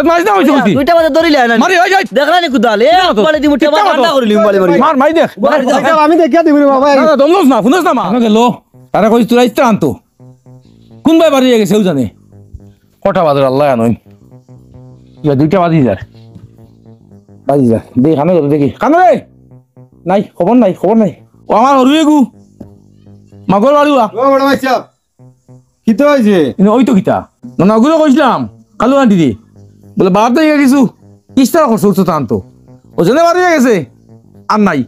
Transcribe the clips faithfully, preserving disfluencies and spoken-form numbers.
মারিস না, অইছে কইছি। দুইটা বাদে ধরিলে না। মারি, ওই, ওই। দেখরা নি কুদাল? এ, কিতা মাথা? বাড়ি দিমু, টেবা কিতা মাথা? ঠান্ডা করিলিমু, বাড়ি, বাড়ি। মার, মারি দেখ। মার, মার। আমি দেখিয়া দিমু রে বাবা। না, না, দম লস না, হুনস না, মা। কেন গেল? তারা কইছি তোরা ইস্তার আনতো। কোন ভাই বাড়ি গেছে, ও জানে। কটা বাজে আল্লাহ জানইন। ইয়া, দুইটা বাজি যায়। বাজি যায়। দেখি, কানো গেল, দেখি। কানো রে? নাই, খবর নাই, খবর নাই। ও আমার হরু এগু। মাগর বাড়ি ওয়া। ও বড় ভাই সাহেব। কিতা অইছে? ইনো ওই তো কিতা? না, না, ওগুলো কইছিলাম। কালু আন্টি দি। বলে, বাদ দিয়ে কিছু। ইস্তার করছে, উঠছে টানতো। ও জনে বাড়ি গেছে। আর নাই।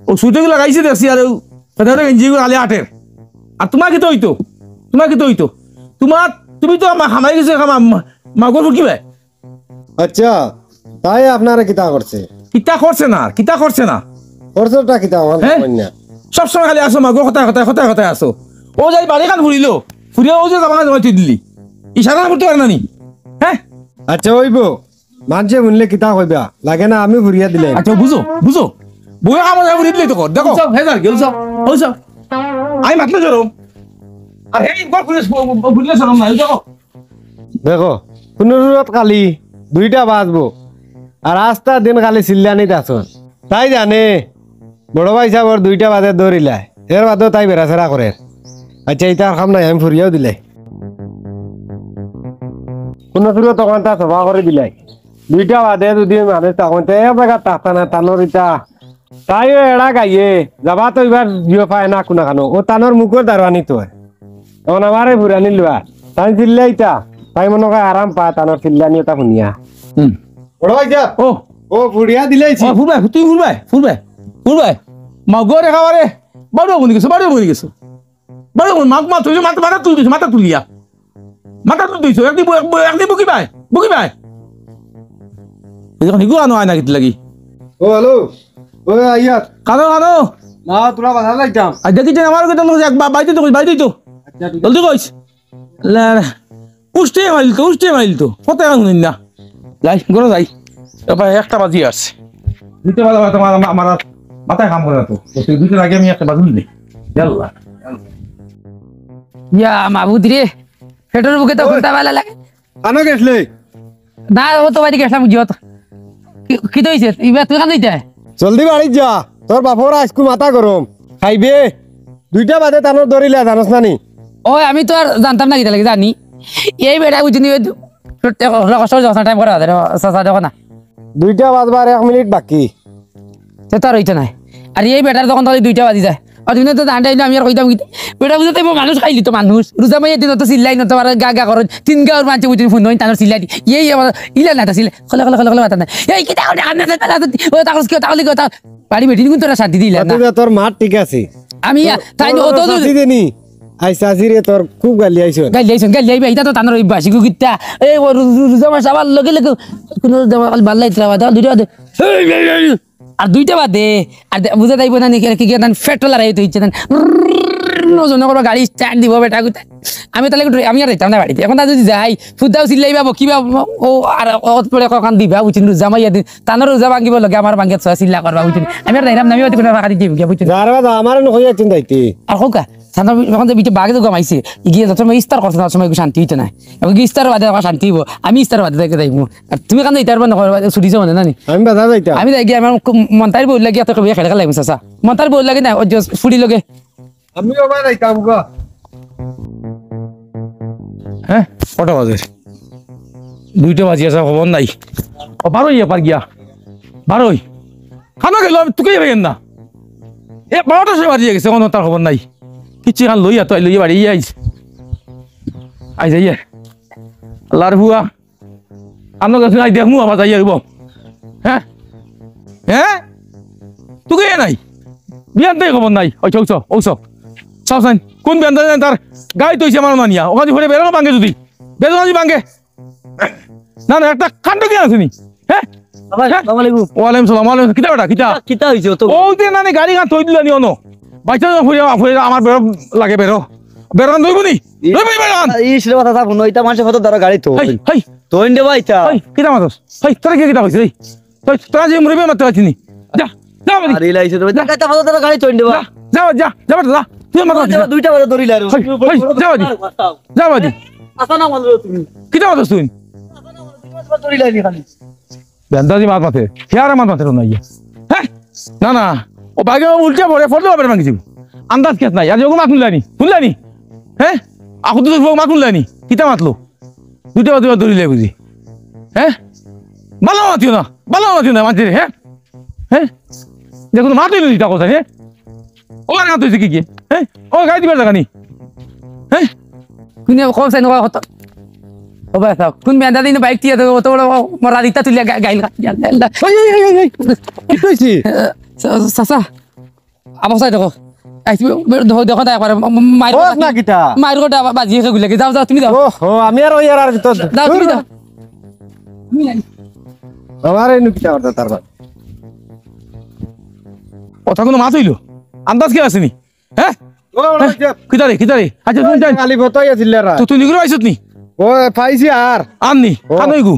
ও সুইটারগু লাগাইছে দেখছি, আর ও ফেদারে গেঞ্জিগু খালি আটের। আর তুমার কিতা অইতো? তুমার কিতা অইতো? তুমার, তুমি তো আমার হামাই গেছে, হামা-, মা-, মাগর ফুটকি ভাই। আচ্ছা, তাই আপনারে কিতা করছে? কিতা করছে না, কিতা করছে না? করছেটা কিতা, আমার হে? কইন না। সব সময় খালি আসো মাগর কথায়, কথায়, কথায়, কথায় আসো। ও যাই বাড়ি খান ফুরিল, ফুরিয়া ও যে জামা জমাই তুই দিলি। ইশারা করতে পারে না নি? হে? আচ্ছা, অইবো। মানষে হুনলে কিতা কইবা? লাগে না, আমি ফুরিয়া দিলে। আচ্ছা, বুঝো, বুঝো। বউয়ে আমার ফুরিয়া দিলে তো কর। দেখো। সব হেজার গেল সব। ওই সব। আমি মাতলে জরম। আর হে ইনকর ফুরিয়া, ফুরিয়া শরম নাই। দেখো। দেখো, কুনু সুরত খালি দুইটা বাজবো। আর আস্তা দিন খালি চিল্লানিত আছইন। তাই জানে, বড় ভাই সাবর দুইটা বাদে ধরিলায়। এর বাদেও তাই বেড়াছেড়া করের। আচ্ছা, ইতা আর কাম নাই, আমি ফুরিয়াও দিলাই। কুনু সুরত তখন তা সভা করি দিলাই। দুইটা বাদে যদি মানুষ তখন তো এক জাগাত থাকতা না, তানর ইতা। তাইও এড়া গাইয়ে, যাবা তো ইবার জিও পায় না কুনা খানো। ও তানর মুখর দারোয়ানি তো। এখন আমারে ফুরানি লুয়া। তাই চিল্লাইতা। তাই মনে হয় আরাম পা, তানর চিল্লানি ওটা শুনিয়া। হুম। বড় ভাই সাব। ও। ও ফুরিয়া দিলাইছি। ও, ফুরবাই, তুই ফুরবাই, ফুরবাই, ফুরবাই। মাগর একেবারে বারো বনি গেছে, বারো বনি গেছে। বারো বনি, মাগ, মাথা তুলছে, মাথা, মাথা তুলছে, মাথা তুলিয়া। মাথা তুলছে, একদিন বু-, একদিন বুকি ভাই, বুকি ভাই। এই যখন হিগু আনো আয় না কিতা লাগি? ও, হ্যালো। ও, আইয়ার। কানো, কানো? না, তোরা বাজার যাইতাম। আজ দেখি যে আমার কথা মনে এক বা-, বাইতে তো, বাইতে তো। আচ্ছা, ঠিক আছে। জলদি কইস। লে, উষ্টে মাইল তো, উষ্টে মাইল তো। কত এখন নিন না? যাই, ঘরে যাই। এবার একটা বাজি আছে। দিতে পারো, আমার, আমার, আমার আর মাথায় কাম করে না তো। তো সেই দুইটার আগে আমি একটা বাজি নিই। ইয়াল্লা। ইয়া, মাবুদ রে। পেটর ভুকে তো ওই। ঘুরতে ভালো লাগে। কানো গেছলে? না, ও তো বাড়ি গেছলাম, বুঝিও তো। কি, কিতা অইছে? ইবা তুই কানো যাইতে? জলদি বাড়িত যা। তোর বাপর আইজকু মাথা গরম। খাইবে। দুইটা বাদে তানর ধরিলা, জানোস না নি? ওই, আমি তো আর জানতাম না কিতা লাগি জানি। এই বেটা বুঝিনি, ওই দু-, কষ্ট, কষ্ট, কষ্ট, টাইম করা আছে, চাচা, দেখো না। দুইটা বাজবার এক মিনিট বাকি। সে তো আর অইতো নায়। আর এই বেটার যখন তাহলে দুইটা বাজি যায়, আর তুমি তো জানতাই না, আমি আর কইতাম কিতা? বেটা বুঝতে মানুষ খাইলি তো মানুষ। রোজা মাইয়া দিন তো চিল্লাই না, তোমার গা গা করো। তিন গাঁওর মানষে বুঝিনি ফোন হইন, তানর চিল্লাই দি। এই আমার ইলা না, তা চিল্লাই। খোলা, খোলা, খোলা, খোলা, মাথা নাই। এই কিতা করে, আন্না, ও তাকস কি, তাহলে কি, তা-, বাড়ি বেটি কিন্তু তোরা শান্তি দিলা না। বাতিজা, তোর মাত ঠিক আছে। আমি ইয়া, তোর, তাই তোর ও তো শাস্তি দেনি। আই শাস্তি রে, তোর খুব গালি আইছে। গালি আইছে, গালি আইবে, ইটা তো তানর অভ্যাস, ইগু কিতা? এই ও রু-, রু-, রোজা মাস আবার লগে লগে, কুনু রোজা মাস খালি বাল্লা ইতরা বাদে, দুইটা বাদে। এই, এই, এই। আর দুইটা বাদে, আর দে-, বুঝা যাইবো না নি, কি, কি, কি, তান পেট্রোল আর এই তো ইচ্ছে তান। নজনে করবা গাড়ি স্টার্ট দিব বেটা গুতা। আমি তাহলে একটু, আমি আর যাইতাম না বাড়িত। এখন তা যদি যাই, ফুদাও চিল্লাইবা, বকিবা, ও আর অত পরে কখন দিবা, বুঝছেন, রোজা মাইয়া দিন। তানর রোজা ভাঙিব লগে আমার ভাঙিয়া ছয় চিল্লা করবা, বুঝছেন? আমি আর যাইরাম না, আমি হয়তো কোনো ফাঁকা দিতে গিয়া, বুঝছেন? যার বাদ আমার নু কইয়া চিন্তা হইতে। আর কউক্কা, সাধারণ যখন যে বিটে বাঘে তো গমাইছে, গিয়ে যত সময় ইস্তার করছে, তার সময় একটু শান্তি হইতো না। এখন কি ইস্তার বাদে আমার শান্তি হইব? আমি ইস্তার বাদে দেখে যাইব। আর তুমি কান্দে ইতার বাদে নকরবা, ছুটি যাবো না, না নি? আমি বাধা যাইতাম। আমি যাই গিয়া আমার ক-, মন্তাইর বউর লাগিয়া তো কবিয়া খেলে খেলাইমু চাচা। মন্তাইর বউর লাগে না, ওই যে ফুড়ি লগে। আমিও বাজাইতাম গো। হ্যাঁ? কটা বাজে? দুইটা বাজি আছে, খবর নাই। ও, বারোই এবার গিয়া। বারোই। কানো গেল, আমি তুকেই পাইয়ার না। এ, বারোটার সময় বাজিয়া গেছে, কোনো তার খবর নাই। কিচ্ছু খান লইয়া তো, লইয়া বাড়ি আইস। আইস, আইয়া। আল্লাহর ফুয়া। আমরা গেছি নাই, দেখমু আবার যাই আইব। হ্যাঁ? হ্যাঁ? তুই কে নাই? বিয়ান তো খবর নাই। ওই চৌক, চৌক, ওই চৌক। চৌক সাইন। কোন বিয়ান তো তার গাড়ি তো হইছে আমার মানিয়া। ওখানে ফিরে বেরোনো ভাঙ্গে যদি। বেরোনো যদি ভাঙ্গে। না, না, একটা কাণ্ড কি আছে নি? হ্যাঁ? বাবা, হ্যাঁ? আসসালামু আলাইকুম। ওয়ালাইকুম সালাম, ওয়ালাইকুম। কিতা বেটা, কিতা? কিতা হইছে অত? ওই যে নানি গাড়ি গান থই দিলা নি অনো। বাইচা যখন ফুরে, ফুরে আমার বেরো লাগে বেরো। বেরো গান ধইব নি? ই-, ধইব নি বেরো গান? ইস রে, কথা থাকুন, ওইটা মানুষের ফটো ধরো গাড়ি তো। হেই, হেই। তো ইন্দে ভাই তা। হেই, কিতা মাতস? হেই, তোরা কি কিতা কইছিস? হেই, তোরা, তোরা যে মুরব্বি মারতে পারছিস নি? যা, যা বাদি। আরে লাইছে তো। যা। এটা ফটো ধরো গাড়ি তো ইন্দে ভাই। যা, যা, যা, যা, যা। তুই মাথা যা, যা। দুইটা বাজে ধরি লারো। হেই, হেই, যা বাদি। যা বাদি। আসা না মানলো তুমি। কিতা মাতস তুই? ধরিলাইনি খালি। বেন্দাজি মাত মাতে, হিয়ারা মাত মাতে না ইয়া। হ্যাঁ? না, না, ও বাইকে উল্টে পড়ে, পড়লে বাপের ভাঙি যাইব। আন্দাজ কেস নাই, আর যখন মাত হুনলায়নি, হুনলায়নি? হ্যাঁ? আকুদ্দুসর ফুয়া মাত হুনলায়নি, কিতা মাতলো? দুইটা বাজে ধরিলে বুঝি। হ্যাঁ? ভালা মাতিও না, ভালা মাতিও না, মানছি রে, হ্যাঁ? হ্যাঁ? দেখো তো, মাতই না দুইটা কথা, হ্যাঁ? ও আর মাত হইছে কি কি? হ্যাঁ? ও গাই দিবার জাগা নি? হ্যাঁ? কোনে কম চাই না কত? ও ভাই সাহেব, কোন বেন্দা দিন বাইক টিয়া দেবো, অত বড় মরা দিতা তুলিয়া গা-, গাইল গা-, ইয়া আল্লাহ, আল্লাহ। ওই, ওই, ওই, ওই, ওই। কি কইছি? এ, চা-, চাচা, আবার চাই দেখো। আইছি, দেখো, দেখো না একবার, মা-, মা-, মাইর কস না কিতা? মাইর গোটা বা-, বাজি এসে গুলে কি? যাও, যাও, তুমি যাও। ও, ও, আমি আর ওই আর, আর তো যাও, তুমি যাও। আমি নাই। আমার এই নুকিটা করতে তার বাদ। কথা কোনো মাত হইলো? আন্দাজ কে আসেনি? হ্যাঁ? ও, ওরা হ্যাঁ? যে কিতারে, কিতারে? আচ্ছা, তুমি জান। খালি বতাই আছিল এরা। তো তুই নিগুলো পাইছত নি? ও, পাইছি আর। আর নি? ও। কানো ইগু?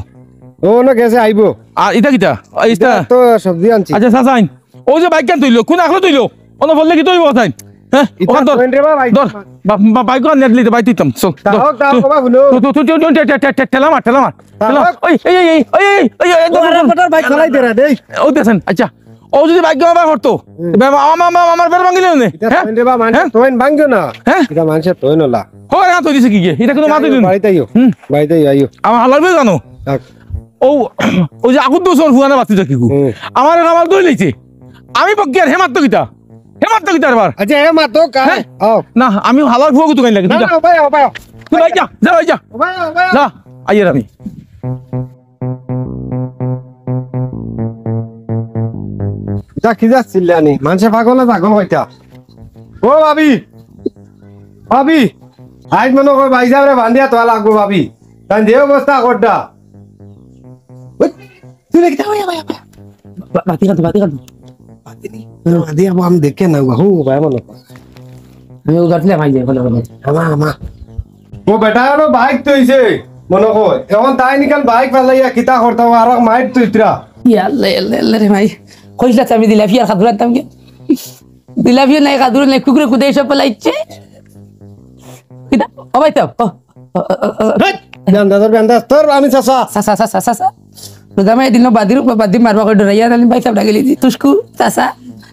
ও, না গেছে, আইবো। আর ইটা কিতা? আর ইটা? ইটা তো সবজি আনছি। আচ্ছা, চাচা আইন। ও যে বাইক কেন তুইলো? কোন আখলো তুইলো? অনো বললে কি তুই বসাইন? হ্যাঁ? ইটা ওখান ধর। কোন রে বা বাইক? ধর। বা-, বা-, বাইক আর নেট লিতে বাইক দিতাম। চল, ধর। দাও, দাও, তুই, বাবা, হুনো। তুই, তুই, তুই, তুই, টে-, টে-, টে-, ঠেলা মার, ঠেলা মার। দাও। ঠেলা মার। ওই, এই, এই, এই, এই, এই, এই, এই, ও, আর মোটর বাইক চালাই দে রে, দেই। ও, দেখেন, আচ্ছা। ও যদি বাইক আমার করতো, হুম। বে-, আমা-, আমা-, আমা-, আমার বের ভাঙিলে নে। ইটা হ্যাঁ? তোইন রে বা, মানুষের হ্যাঁ? তোইন ভাঙিও না। হ্যাঁ? ইটা মানুষের তোইন ওলা। হো, এখান তো দিছে কি গিয়ে? ইটা কোনো মাথায় দিন। বাড়িতে আইও। হুম। বাড়িতে আইও, আইও। আমার হালার বউ জানো? থাক। ও, ও যে আকুদ্দুসর ফুয়া না বাতি দেখি গু। হুম। আমার হালার দই লইছে। আমি বকি আর হেমাত তো কিতা? হেমাত তো কিতা আরবার? আচ্ছা, হেমাত তো কা? হ্যাঁ? আও। না, আমি হালার ফুয়া গুতো গাইন লাগে, না, তুই যা। না, ভাই, ভাই। তুই ভাই যা, যা, ভাই যা। ভাই, ভাই। যা, আইয়ার আমি। যা, কি যাচ্ছিল আনি? মানুষে পাগল না পাগল কইতা। ও ভাবি, ভাবি, আজ মনে কয় ভাই সাহেবরে বান্ধিয়া তোয়া লাগবো ভাবি। তাই যে অবস্থা করডা। ওই, তুই দেখি, ওই, ওই, ওই। বা-, বাতি কাটো, বাতি কাটো। বাতি নেই। বাতি আবো আমি দেখে না, বাহু, ভাই মনে কয়। আমি ও গাছলে ভাই যাই, বলে, বলে। আমা, আমা। ও বেটা, এনো বাইক তো হইছে, মনে কয়। এখন তাই নিকান বাইক ফালাইয়া কিতা করতাম, আর এক মাইর তো ইতরা। ইয়া আল্লাহ, আল্লাহ, আল্লাহ রে ভাই। কইছিলা তো আমি দিলা ফিয়ার খাদুর আনতাম কি? দিলা ফিয়ার নাই, খাদুর নাই, কুকুরে কুদে সব ফালাইছে। কিতা? ও ভাই তো, ও, ও, ও, ও, ও। হেই, বেন্দাজর বেন্দাজ, তোর আমি চাচা। চাচা, চাচা, চাচা, চাচা। রোজা মাই দিন বাদির উপর বাদি মারবা করে ডরাইয়া নানি ভাই সাহেব ডাকিলি দি। তুসকু, চাচা,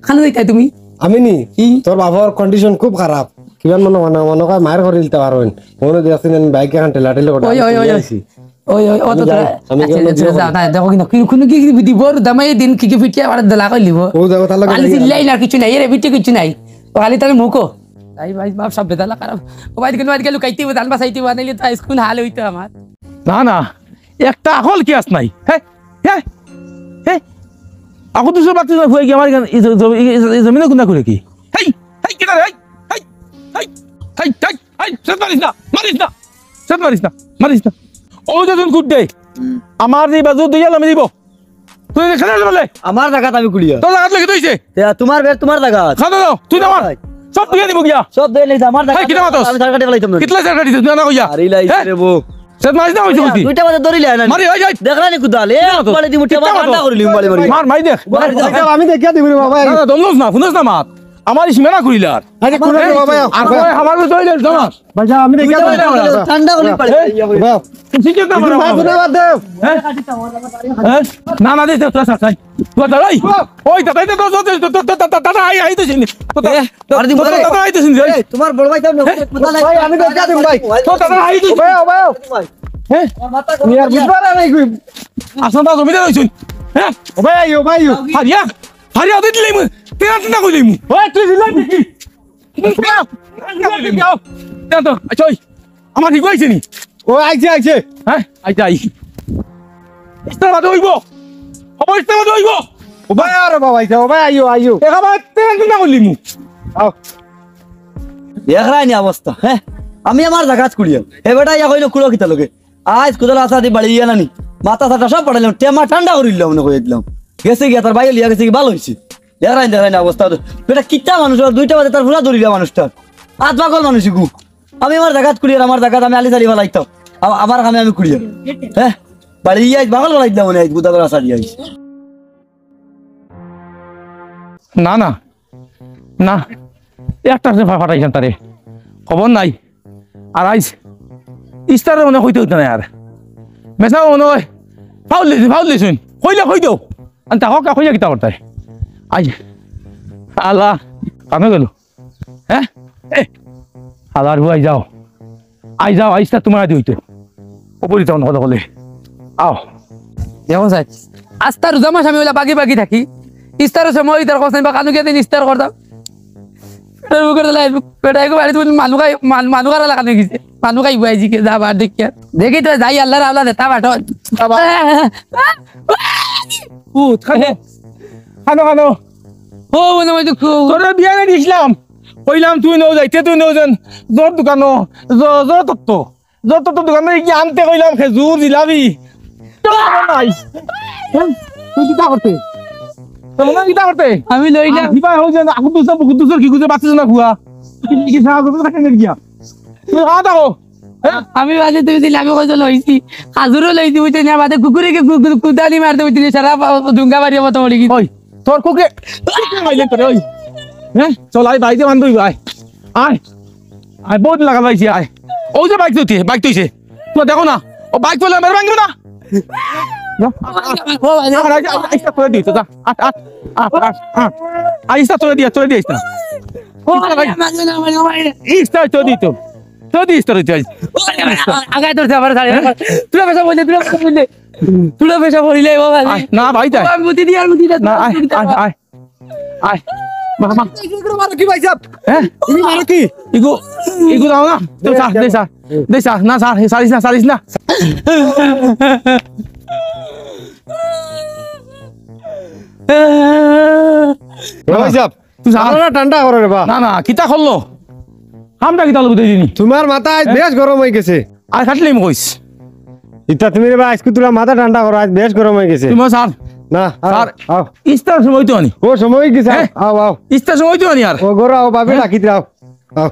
খানো দিতাই তুমি? আমি নি? কি? তোর বাবার condition খুব খারাপ। কিমান মনে, মনে, মনে কয় মায়ের ঘরে দিতে পারবেন। মনে দেখছি আমি বাইকে এখন ঠেলা ঠেলে করে ওই, ওই, ওই, ওই। আইছি। ওই, ওই, ও আমি তো যাই, তোরা, আমি আচ্ছা, গেলাম আচ্ছা, বিয়ে যাও, করবো। না, দেখো কিন্তু, কুন, কুন কি, কি দিব, রোজা মাই দিন কি, কি ফিটিয়া আবার দলা কই লিব। ও যাবো, তাহলে খালি গেলাম। চিল্লাই না, কিছু নাই, এরে ফিটি কিছু নাই। ও খালি তাহলে মুখো। তাই ভাই, বাপ সব বেদালা খারাপ। ও ভাই, কিন্তু আজকে লুকাইতে হইব, ধান বাসাইতে হইব, নাইলে তো আইস কোন হাল হইতো আমার। না, না, একটা আকল কি আস নাই? হে, হে, হে। আকল দুশো বাত্রিশ ফুয়ে কি আমার এখানে এই জ-, জ-, এই, এই, এই জমিনে গুন্ডা করে কি? হেই, হেই, কিটা রে? হেই, হেই, হেই, হেই, হেই, হেই, সেট মারিস না, মারিস না, সেট মারিস না, মারিস না। ও যে তুমি কুট দে, হুম। আমার যে বাজু দিয়ে আমি দিব। তুই এখানে আসলে বলে? আমার জায়গাত আমি কুড়িয়া। তোর জায়গাত লেগে তুইছে? এ, তোমার বের, তোমার জায়গা। খাদা দাও, তুই না আমার। ভাই। সব দিয়ে দিব গিয়া। সব দিয়ে নিস, আমার জায়গা। হেই, কিটা মাতস? আমি সার কাটি ফেলাইতাম না। কিতলা সার কাটি দিস? না, না, কইয়া। আরে লাই হে? রে বো। সেট মারিস না, ওই দুইটা বাজে দৌড়ি লাই না। মারি, ওই, ওই। দেখলা নি কুদাল? এ, কিটা মাতস? বাড়ি দি মুঠি কিটা আমার মাতস? ঠান্ডা করে লিম বাড়ি মারি। মার, মাই দেখ। বাড়ি দি। আমি দেখিয়া দিবি রে বাবা। না, না, দম লস না, ফুনস না মাত। আমার সীমানা করিলার। আরে, কোন রে বাবা? আর কয় আমার তো হইলে জমা। ভাই, আমি দেখে দুইটা বাজে ঠান্ডা করে পারে। এ? বাবা। তুই কি করতে আমার বাবা? বাবা, বাবা, দেও। হ্যাঁ? হ্যাঁ? না, না, দে, দে, দে, দে, দে। তুই দাঁড়াই। ওই, দাঁড়াই, দে, দে, দে, আই, আই, দে, চিনি। তো, তো, এ, তো, আর দিন তো, বলে। তো, তো, আই, দে, চিনি, এই। এই, তোমার বড় ভাই তো হ্যাঁ? কোথা লাগে? ভাই, আমি দেখে দিম, ভাই। তো, তো, আই, দে, চিনি। ভাই, ভাই। ভাই। হ্যাঁ? আমি আর বুঝবার নাই কই। আসলে তো জমিদার হইছুন। হ্যাঁ? ও ভাই, ও ভাই। হারিয়া, হারিয়া, দে দিলাইমু। তেরা তেরা কইলাইমু। ওই, তুই দিলাই নাকি? আচ্ছা, ওই, আমার ঠিক হইছে নি? ও, আইছে, আইছে। হ্যাঁ? আইছে, আই। ইস্তার বাদে হইব। খবর ইস্তার বাদে হইব। ও ভাই, আরে বাবা, আইছে, ও ভাই, আইও, আইও। এ খাবার তেল না করলি মু। আও। দেখরায় নি অবস্থা, হ্যাঁ? আমি আমার জাগাত কুড়িয়া। এ বেটা, ইয়া কইলো কুড়ো কিতা লগে। আইজ কুদাল আসা দি বাড়ি ইয়া নানি। মাথা সাথা সব পাঠাইলাম। টেমা ঠান্ডা করিলাম, মনে কই দিলাম। গেছে গিয়া তার বাইরে লিয়া গেছে কি ভালো হইছে। দেখরায়, দেখরায় না অবস্থা। বেটা কিতা মানুষ, আর দুইটা বাজে তার ফুলা ধরিলা মানুষটা। আত পাগল মানুষ ইগু। আমি আমার জাগাত কুড়িয়ার, আমার জাগাত আমি আলি চালি ফালাইতাম। আ-, আমার কামে আমি কুড়িয়ার। হ্যাঁ? বাড়ি ইয়া আইজ পাগল ফালাই দিলাম মনে হয়, আইজ কুদাল আসা দিয়া আইজ। না, না। না, একটা সে ফা-, ফাটাইছেন তারে। খবর নাই। আর আইজ ইস্তারে মনে হইতে হইতে নাই আর। মেসাও মনে হয় ফাউল দিছইন, ফাউল দিছইন। কইলে কই দেও। আন তাকো কা কইয়া কিতা করতায়? আই, আলা, কামে গেল। হ্যাঁ? এ, আলার বুয়াই যাও। আই যাও, আইস্তা তোমার আদি হইতো। ওপরি তখন কথা বলে। আও। দেখো সাহেব, আস্তা রোজা মাস আমি ওলা বাগি বাগি থাকি। ইস্তারর সময় ইতার কষ্ট বা কানু গিয়া দিন ইস্তার করতাম। পেটের মুখের তলায়, পেটে এগো বাড়ি তুমি মানু খাই, মান-, মানু খারা লাগানো গেছে। মানু খাই বুয়াই জিকে যা বার দেখিয়া। দেখি তো যাই আল্লাহর আওলা দেতা বাটন। বাবা। উঠ, খানো। খানো, খানো। ও, মনে হয় তো খুব। তোরে বিয়ানে দিছিলাম। কইলাম তুই নও যাইতে, তুই নও যান। জোর দোকানো, জ-, জোর তত্ত্ব। যত তো দোকানে গিয়া আনতে কইলাম খেজুর, জিলাপি। তো আমার নাই। হ্যাঁ? তুই কিতা করতে? তোর মনে হয় কিতা করতে? আমি লই না। আর কিবা হই যায় না, আগুন দুসা, বুকুর দুসা, কি গুজে বাঁচিস না খুয়া। তুই কি সারা করতে থাকে না গিয়া? তুই খাওয়া থাকো। হ্যাঁ? আমি বাদে তুই দিলে আমি কইতে লইছি। খাজুরও লইছি, বুঝতে না, বাদে কুকুরে কি কু-, কু-, কুদালি মারতে বুঝতে না, সারা পা-, ডুঙ্গা বাড়ির মতো পড়ে গেছে। ওই, তোর কুকুরে, কুকুরে মাইলে করে, ওই। হ্যাঁ? চল, আয়, বাইরে বান্ধবী, আয়। আয়। আয়, বহুত লাগা পাইছি, আয়। ওই যে বাইক তুই, বাইক তুইছে। তুই দেখো না, ও বাইক তুলে মেরে ভাঙবে না। যা, আট, আট, আট। ও ভাই, আট, আট, আট, আট, আট, করে দিই তো, যা। আট, আট, আট, আট, আট। আয়, ইস্তা তুলে দিয়া, তুলে দিয়া ইস্তা। ও ভাই, মারবে না, মারবে না, মারবে না। ইস্তা তুলে দিই তো। তুলে দিই ইস্তা, তুলে দিই। ও ভাই, আগায় ধরছে আবার, সারে। হ্যাঁ? তুলে পয়সা বললে, তুলে পয়সা বললে। তুলে পয়সা বললে, ও ভাই। আয়, না ভাই, তাই। ও, আমি বুদ্ধি দিই, আর বুদ্ধি দিই। না, আয়, আয়, আয়। আয়। মার, মার। ইগু মারো কি ভাই সাহেব? হ্যাঁ? ইগু মারো কি? ইগু, ইগু দাও না। তো দে, স্যার, দে। দে স্যার। দে স্যার। না স্যার, হে সারিস না, সারিস না। ভাই সাহেব, তুই স্যার। মাথাটা ঠান্ডা করো রে বা। না, না, কিতা করলো? কামটা কিতা হলো বুঝাই দিনি। তোমার মাথা আজ হ্যাঁ? বেশ গরম হয়ে গেছে। আর খাটলিম কইস। ইতা তুমি রে বা, আজকে তোরা মাথা ঠান্ডা করো, আজ বেশ গরম হয়ে গেছে। তুমি স্যার। না, আও, স্যার। আও। ইস্তার সময় তো আনি। ও সময় হয়ে গেছে, হ্যাঁ? আও, আও। ইস্তার সময় তো আনি আর। ও গরো আও, বাবে হ্যাঁ? ডাকিত আও। আও।